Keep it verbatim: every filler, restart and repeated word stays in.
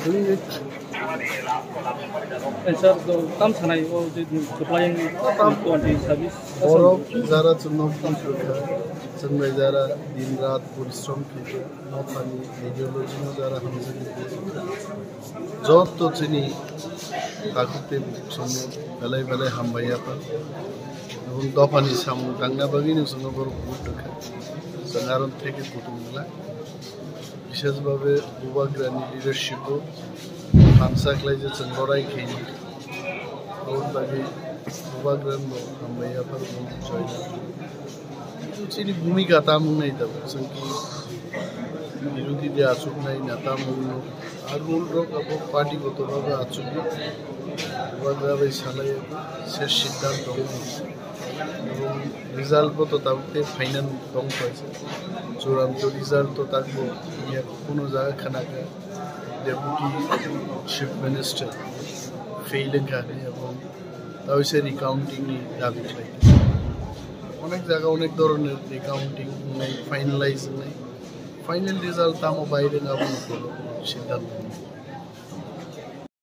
Eh, sir, do tam sanai o je supplying twenty service. Borok jara chwngno buji rwkha, chwng bai jara din rat porishrom khaikha, nothani ideology no jara hamjagwi buji rwkha. Joto chini takhuk tei bukhuk songno belai belai hambai yapha. Ebong dophani samung tangna bagwino chwngno borok buji rwkha. Chwng aro theke kutung glak. Bishesh bhabe Bubagrani leadership o thansa khlai je chwng lorai khaini. Aboni bagwi Bubagrano hambai yapharwi join. Kintu chini bhumika tamo wngnai tabuk chwng ki birodhi de achuknai na tamo wngno. Ar rule rok abo party goto bhabe achuknai. Bubagra bai salai se siddhanto wngno. Ebong result bo to tabuk tei final tong paisa. Churanto result to takbo ya kuno jaga khanaka Deputy Chief Minister fail wngkha hinwi ebong tawise recounting ni dabi khlai. Onek jaga onek doroner recounting wngnai, finalize wngnai. Final result tamo bai rwng abo siddhanto.